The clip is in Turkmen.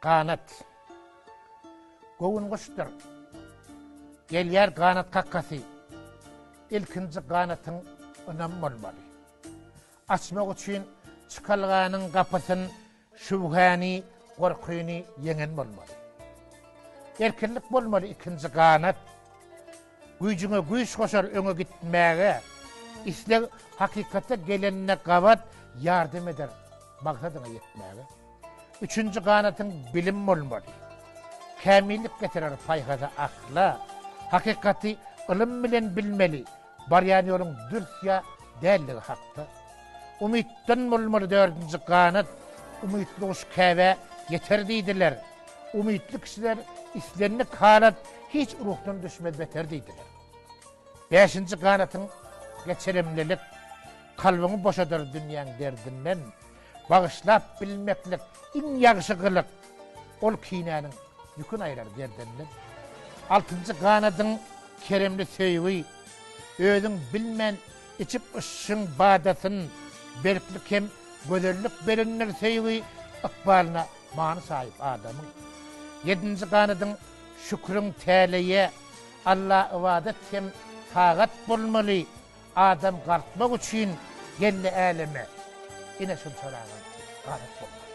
Ganat. Göwün guşdur. Gelýär ganat kakasy. Ilkinji ganatyň ynam bolmaly. Açmak üçin çykalganyň gapysyn şübhäni, gorkyny ýeňen bolmaly. Erkinlik bolmaly ikinji ganat. Güýjüňe güýç goşar öňe gitmäge. Isleg hakykata gelende gabat ýardam eder maksadyňa ýetmäge. Üçünji ganatyň bilim bolmaly. Kämillik getirer paýhasa akla. Hakykaty ylym bilen bilmeli, barýan ýoluň dürs ýa däldigi hakda. Umytdan bolmaly dördünji ganat, Umytly guş Käbä ýeter diýdiler. Umytly kişiler islendik halat hiç ruhdan düşmez beter diýdiler. Bäşinji ganatyň geçirimlilik, kalbyňy boşadar dünýäň derdinden. Bagyşlap bilmeklik iň ýagşy gylyk, ol kinäniň ýükün aýrar gerdenden. Altynjy ganadyň keremli söýgi, özüň bilmän içip yşgyň badasyn, berklik hem gözellik berendir söýgi, ykbalyna many saýyp adamyň. Ýedinji ganadyň şüküriň täleýe, Alla ybadat hem tagat bolmaly, Adam galkmak üçin geldi äleme, Ine şunçaragam ganat bolmaly.